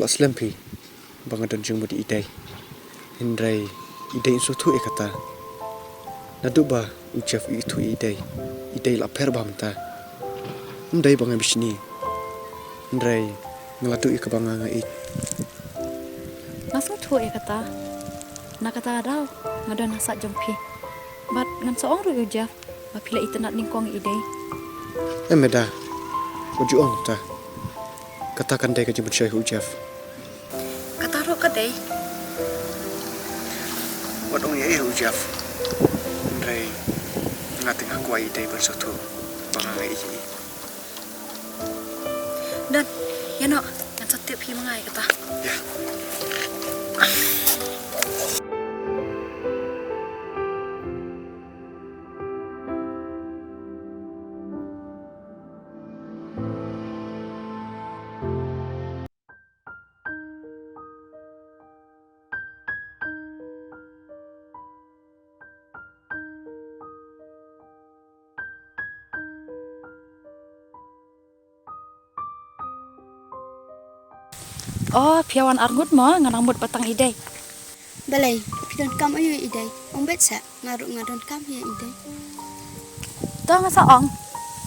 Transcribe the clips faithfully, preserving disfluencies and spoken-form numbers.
Slem phi ba nga don jingmut ïa i Dei. Hynrei i Dei in sngewthuh ïa kata. Naduh ba u Jeff u ïathuh ïa i Dei, i Dei la pher bha mynta. Ym dei ba nga bishni, hynrei nga la duh ïa kaba nga nga ïeit. Nga sngewthuh ïa kata. Na kata ka daw nga don ha sait jong phi. Bad ngan sa ong ruh ïa u Jeff ba phi la itynnad nyngkong ïa i Dei. Em Meda, wat ju ong kumta. Kata kan dei ka jingpynshoi ha u Jeff. Kata ruh ka dei. Wat ong ïa i ha u Jeff. Hynrei nga te nga kwah ïa i Dei ban sngewthuh ba nga nga ïeit ïa i. Don, ïa noh, ngan sa tip hi ma nga ïa kata. Ïa. Oh, phi wan arngut mo, nga nang mut ba tang i Dei. Balei, phi donkam aïu ïa i Dei? Ong beit seh, nga ruh nga donkam ïa i Dei. To nga sa ong.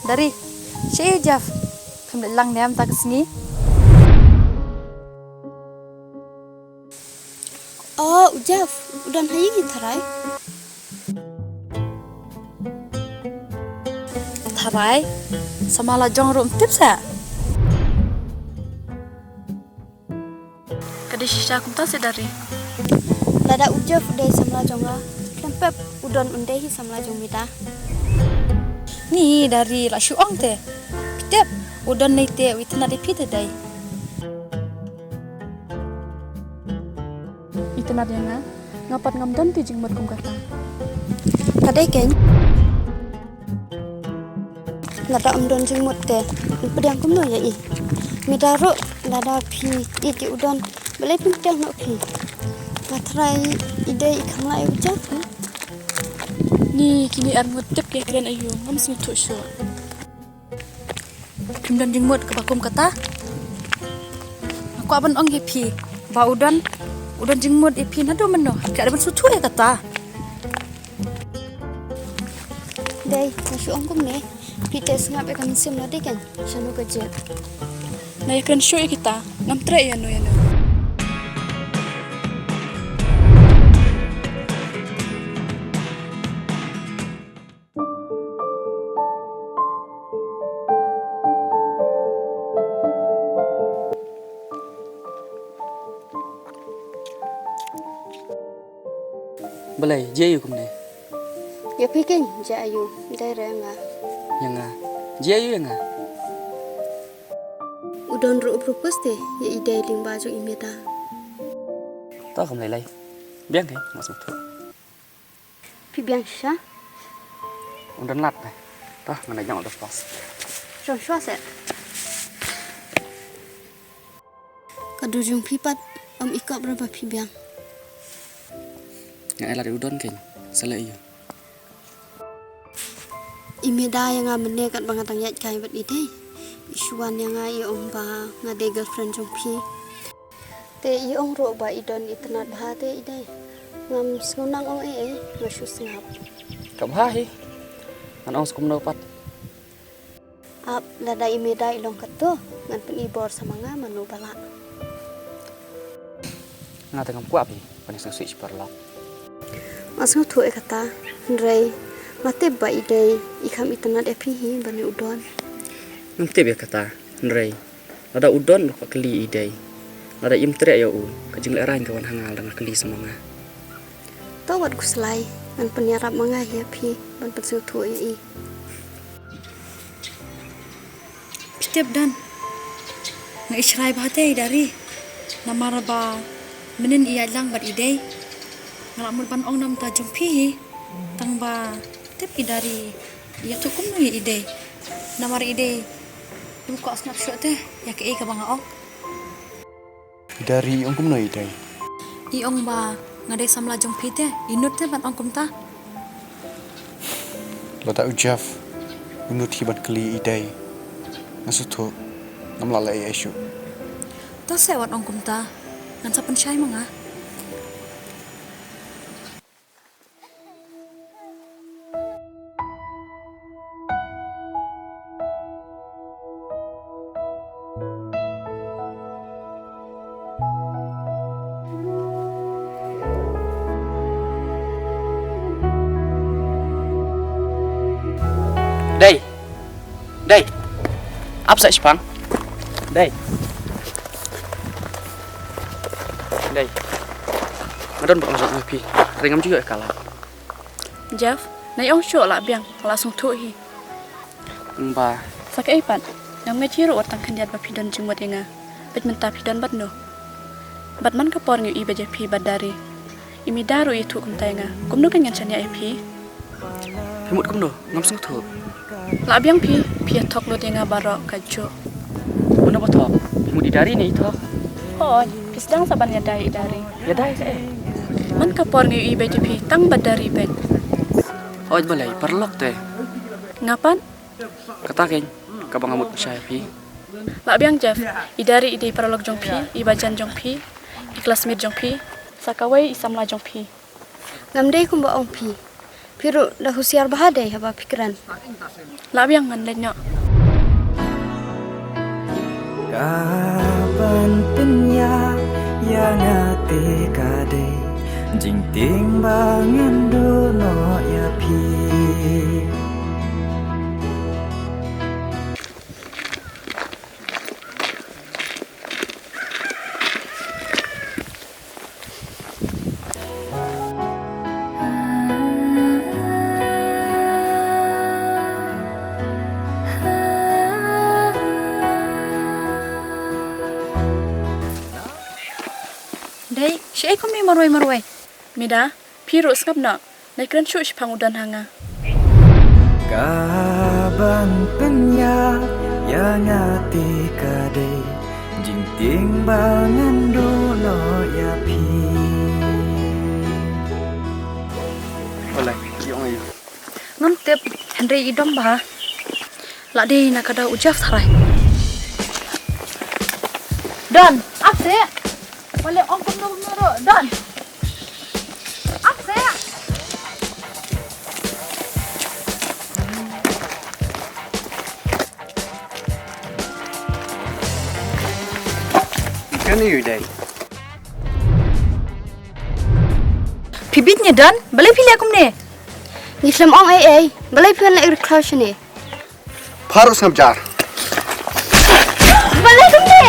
Dari, sha ïa u Jeff. Phim leit lang ne em mynta ka sngi? Oh, u Jeff, u don ha ïing hi tharai. Tharai, samla jong ruh ym tip seh. Ka dei shisha kumta seh Dari. Lada u Jeff u dei samla jong nga, khlem pep u Don un dei hi samla jong Meda. Ni Dari, la shu ong te. Phi tip, u Don nei te u itynnad ïa phi te Dei. Itynnad ïa nga, nga pat ngam don te jingmut kum kata. Ka dei keiñ. Lada ym don jingmut te, pdiang kumno ïa i? Meda ruh, lada phi ïeit ïa u Don, balei phi pdiang noh phi? Nga tharai i Dei i kham lah ïa u Jeff hi. Ni kine arngut tip ki kren aïu, ngam sngewthuh shuh. Phim don jingmut kaba kum kata. Nga kwah ban ong ïa phi ba u Don, u don jingmut ïa phi naduh mynno. Phi dei ban sngewthuh ïa kata. Dei, nga shu ong kumne. Phi te sngap ïa ka mynsiem lade kan. Shano ka jia. Nga ïakren shuh ïa kita. Ngam treh ïano ïano. Balei, jia aïu kumne? Ïa phi keiñ, jia aïu, dei re nga. Ïa nga. Jia aïu ïa nga? U Don ruh u propose te, ïa i Dei lyngba jong i Meda. To kam lei lei. Biang keiñ, nga sngewthuh. Phi biang shisha? Un don lad ne. Tah, ngan ïa jong da pas. Shong shwa se. Ka dur jong phi pat, ym i kop ra ba phi biang. Nga ai lad u Don keiñ, sa leh ïa u. I Meda ïa nga mynne katba nga dang ïaid kai bad i Dei. I shu wan ïa nga i ong ba nga dei girlfriend jong phi. Te i ong ruh ba i Don i tynnad bha te i Dei. Ngam sngew nang ong ei ei, nga shu sngap. Ka bha hi. Ngan ong sa kumno pat. Ap, lada i Meda i long katto, ngan pyni bor sa ma nga mano ba lah. Nga te ngam kwah phi ban ïasngewsih shi paralok. Nga sngewthuh ïa kata, hynrei nga tip ba i Dei i kham itynnad ïa phi hi ban ïa u Don. Ngam tip ïa kata, hynrei lada u Don u kwah kylli ïa i Dei, lada im treh ïa u, ka jinglehrain ka wan ha nga lada nga kylli sa ma nga. To wat khuslai, ngan pynïarap ma nga ïa phi ban pynsngewthuh ïa i. Phi tip Don, nga i shrai bha te i Dari. Namar ba mynnin i ïaid lang bad i Dei, nga la mut ban ong na bynta jong phi hi. Tang ba tip i Dari i ïathuh kumno ïa i Dei. Namar i Dei im kwah sngap shuh te ïa kaei kaba nga ong. I Dari i ong kumno i Dei? I ong ba nga dei samla jong phi te, i nud te ban ong kumta. Lada u Jeff u nud hi ban kylli i Dei, nga sngewthuh ngam lah leh ei ei shuh. To Seh wat ong kumta. Ngan sa pynshai ma nga. Dei. Dei. Ap seh shipang. Dei. Dei. Nga don bok nga jong phi. Ring ngam ju ïoh ïa ka lad. Jeff, nai ong shuh la biang, la sngewthuh hi. Ym ba. Sa kaei pat, ngam ngeit hi ruh wat tang khyndiat ba phi don jingmut ïa nga. Bad mynta phi don bad no. Bad man ka por ngi ïohi ba jia phi bad Dari. I Mida ruh i ïathuh kumta ïa nga. Kumno kan ngan shaniah ïa phi? Phi mut kumno? Ngam sngewthuh. La biang phi, phi ïa thok lut ïa nga baroh kajuh. Mano ba thok? Phi mut i Dari ne i thok? Hooid, phi sdang sa ban ïada ïa i Dari. Ïada ïa kaei? Man ka por ngi ïohi ba jia phi tang bad Dari beit. Hooid balei, paralok te. Nga pat? Kata keiñ kaba nga mut pynshai ïa phi. La biang Jeff, i Dari i dei paralok jong phi, i bajan jong phi, i classmate jong phi, sa kawei i samla jong phi. Ngam dei kumba ong phi. Phi ruh da husiar bha dei haba phi kren. La biang ngan leit noh. Ka ban pynïap ïa nga te ka dei jingtieng ba ngan duh noh ïa phi. Dei, shaei kumne marwei marwei? Mida, phi ruh sngap noh. Nai kren shuh shipang u don ha nga. Ka ban pynïap ïa nga te ka dei jingtieng ba ngan duh noh ïa phi. Balei, i ong aïu? Ngam tip, hynrei i dom bha. La dei na ka daw u Jeff tharai. Don, ap seh. Balei ong kumno kumno ruh, Don. Ap seh. Kane ïu dei. Phi bit ne Don, balei phi leh kumne? Ngi khlem ong ei ei, balei phi wan leh ri khlaw shane? Pharus ngam jar. Balei kumne?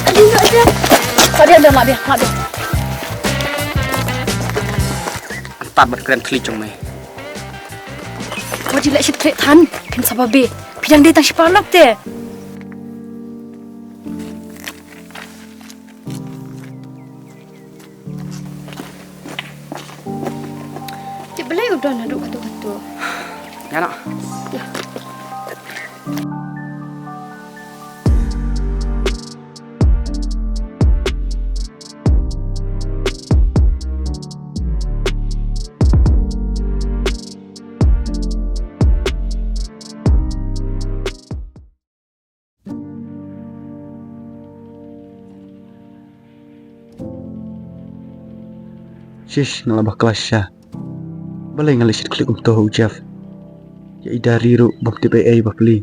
Adi no aja. Ka dia Don, la dia, la dia. Anta bad kren thli jong me. Ko ji leh shit kre than, kin saba be. Phi dang dei tang shi paralok te. Te balei u Don haduh katto katto? Ïa noh. Ïa. Shish, nga la bakla shisha. Balei nga leh shit khlieh kumto ha u Jeff? Ïa i Dari ruh bym tip ei ei bapli.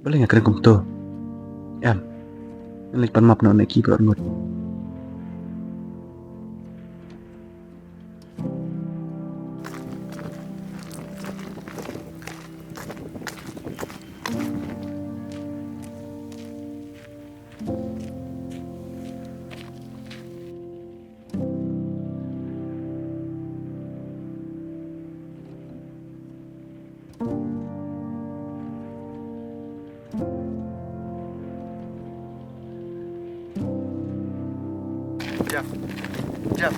Balei nga kren kumto? Em, ngan leit pan map noh na ki baroh arngut. Jeff. Jeff.